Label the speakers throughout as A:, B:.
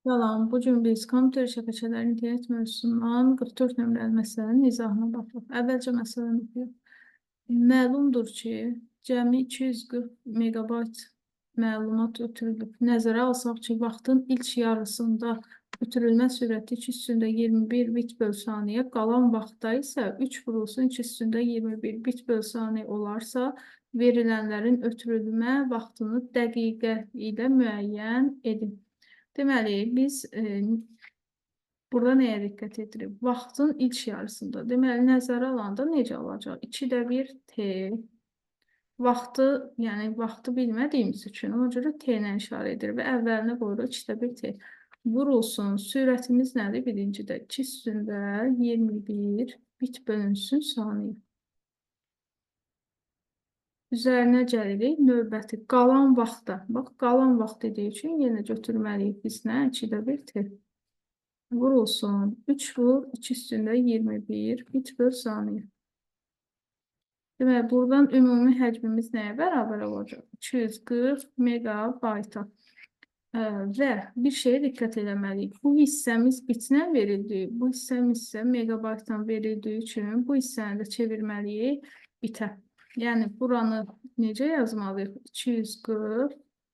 A: Salam, bu gün biz kompüter şəbəkələrinin internet mövzusundan 44 nömrəli məsələnin izahına baxırıq. Əvvəlcə məsələni oxuyaq. Məlumdur ki, cəmi 240 meqabayt məlumat ötürülüb. Nəzərə alsaq ki, vaxtın ilk yarısında ötürülmə sürəti 2 üstündə 21 bit böl saniyə, qalan vaxtda isə 3 vurulsun 2 üstündə 21 bit böl saniyə olarsa, verilənlərin ötürülmə vaxtını dəqiqə ilə müəyyən edin. Deməli, biz burada nəyə diqqət edirik? Vaxtın ilk yarısında. Deməli, nəzərə alanda necə olacaq? 2-də 1 T. Vaxtı, yəni vaxtı bilmədiyimiz üçün ona görə T ilə işarə edir və əvvəlinə qoyuruq 2-də 1 T. Vurulsun. Sürətimiz nədir? Birincidə 2 üstündə 21 bit bölünsün saniyə. Üzərinə gəlirik növbəti qalan vaxtda. Bax, qalan vaxt dediyi üçün yenə götürməliyik biz nə? 2-də 1 T. Vurulsun. 3 vur 2 üstündə 21 bit böl saniyə. Deməli, buradan ümumi həcmimiz nəyə bərabər olacaq? 240 megabayta. Və bir şeyə diqqət eləməliyik. Bu hissəmiz bitlə verildiyi, bu hissəmiz isə megabaytdan verildiyi üçün bu hissəni də çevirməliyik bitə. Yəni buranı necə yazmalıyıq? 240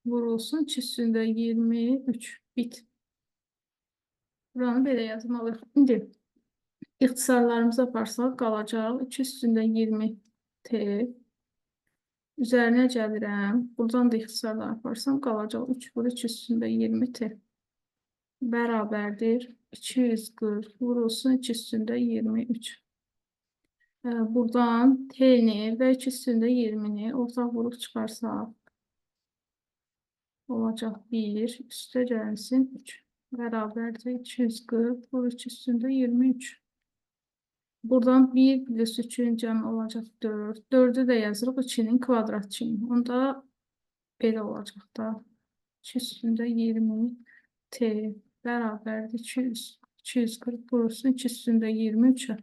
A: vurulsun 2 üstündə 23 bit. Buranı belə yazmalıyıq. İndi ixtisarlarımızı aparsaq qalacaq 2 üstündə 20 T. Üzərinə gəlirəm. Buradan da ixtisarlar aparsam qalacaq 3 vur 2 üstündə 20 T. Bərabərdir 240 vurulsun 2 üstündə 23. Buradan T-ni və 2 üstündə 20-ni ortaq vurub çıxarsaq olacaq 1, üstə gəlsin 3. Bərabərdir 240 vur 2 üstündə 23. Buradan 1 plus 3-ün cəmi olacaq 4. 4-ü də yazırıq 2-nin kvadrat kimi. Onda belə olacaq da. 2 üstündə 20 T bərabərdir 240 vurulsun 2 üstündə 23-ə.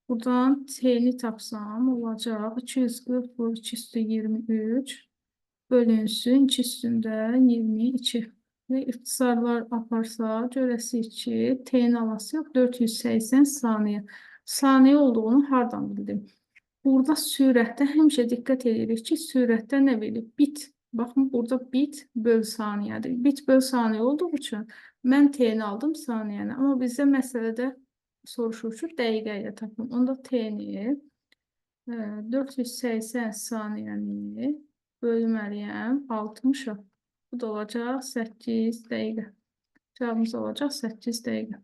A: Buradan T-ni tapsam olacaq 240 vur 2 üstü 23 bölünsün 2 üstündə 22. Və ixtisarlar aparsaq görəsik ki, T-nin alası yox 480 saniyə. Saniyə olduğunu hardan bildim? Burada sürətdə həmişə diqqət edirik ki, sürətdə nə verilib? Bit. Baxın, burada bit böl saniyədir. Bit böl saniyə olduğu üçün mən T-ni aldım saniyəni. Amma bizdə məsələdə soruşur ki, dəqiqə ilə tapın. Onda T-ni 480 saniyəni bölməliyəm 60-a. Bu da olacaq 8 dəqiqə. Cavabımız olacaq 8 dəqiqə.